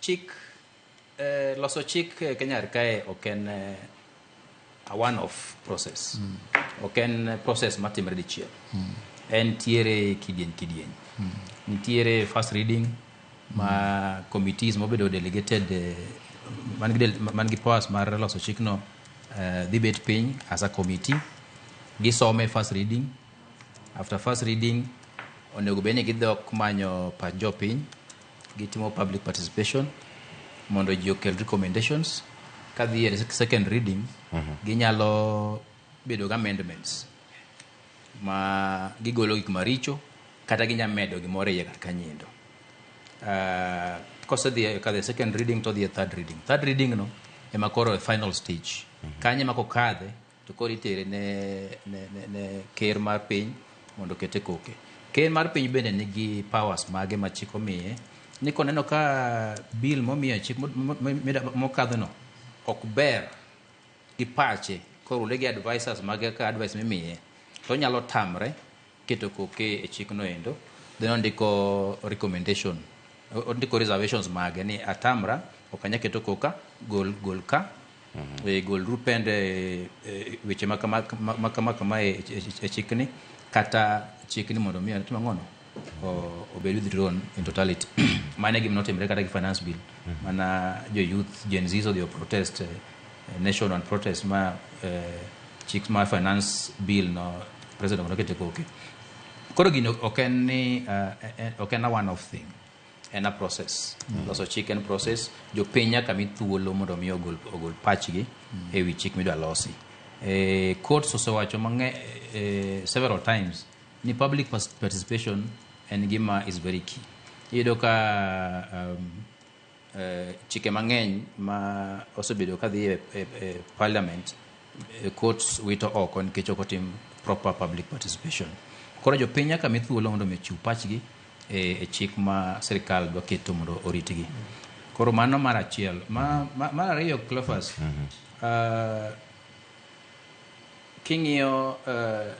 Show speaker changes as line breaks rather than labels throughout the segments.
Chik loso chik e Kenya kae ok en a one off process. Ok en process matimre dichiel. En tiere kidieny kidieny. Nitiere first reading ma committees mobedo delegated man gi powers mar loso chikno dhi bet piny as a committee, gisome first reading. After first reading, onego bed ni gidok manyo pach jopiny, gitimo public participation mondo ji okel recommendations. Kadhi e second reading, ginyalo bedo gi amendments ma gigolo gik maricho kata ginya medo gimoro e iye kar kanyiendo. Kosedhi kadho e second reading to odhi e third reading. Third reading no ema koro e final stage. Kanyo ema kokadhe to koro itere ne ker mar piny mondo okete koke. Ker mar piny bende nigi powers mage ma chik omiye ni koneno ka bill momiyo chik mokadhono ok ber gi pache, korule gi advisors mage ka advice mimiye, to onyalo tamre keto koke e chikno endo. Then ondiko recommendation, ondiko reservations mage ni atamra, ok anya keto koka, gol gol ka gol rupende weche ma kama ma kama kama e chikni kata chikni mondo mi otim ang'ono obed withdrawn in totality. Mano e gima notimre kata gi finance bill mana jo youth Gen Zs odhi o protest national protest ma chik mar finance bill no president nokete koke. Koro gino ok en ni ok en a one off thing, en a process. Loso chik en process. Jopiny nyaka mi thuolo mondo mi ogol pachgi e wi chik midwa losi. Courts osewacho mang'e several times ni public participation en gima is very key. Iyudo ka chike mang'eny ma osebedo kadhi e parliament, courts wito oko nikech ok otim proper public participation. Koro jopiny nyaka mi thuolo mondo mi ochiw pachgi e chik ma sirikal dwa keto mondo oritgi. Koro mano mar achiel. Mar ariyo, Cleophas, king'iyo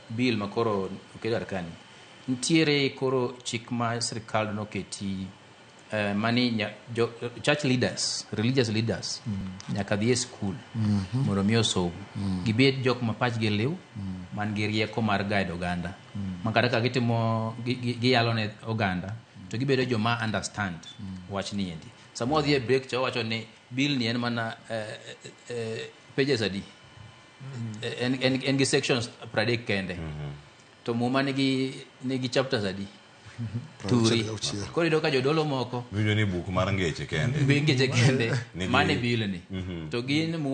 bill ma koro oket kar kani, nitiere koro chik ma sirikal noketi mani church leaders, religious leaders nyaka dhi e school mondo mi osom, gibed jok ma pachgi liw, man gi rieko mar guide oganda, ma kata ka gitimo giyalo ne oganda to gibedo joma understand wach ni endi. Sama wadhi e break cha, wawacho ni bill ni en mana pages adi? En gi sections 30 kende, to muma nigi chapters adi? Turi.
66.
Koro iyudo ka jodolo moko
Winjo ni buk mar ngeche kende.
Ngeche kende. Mane bill ni to gin muma.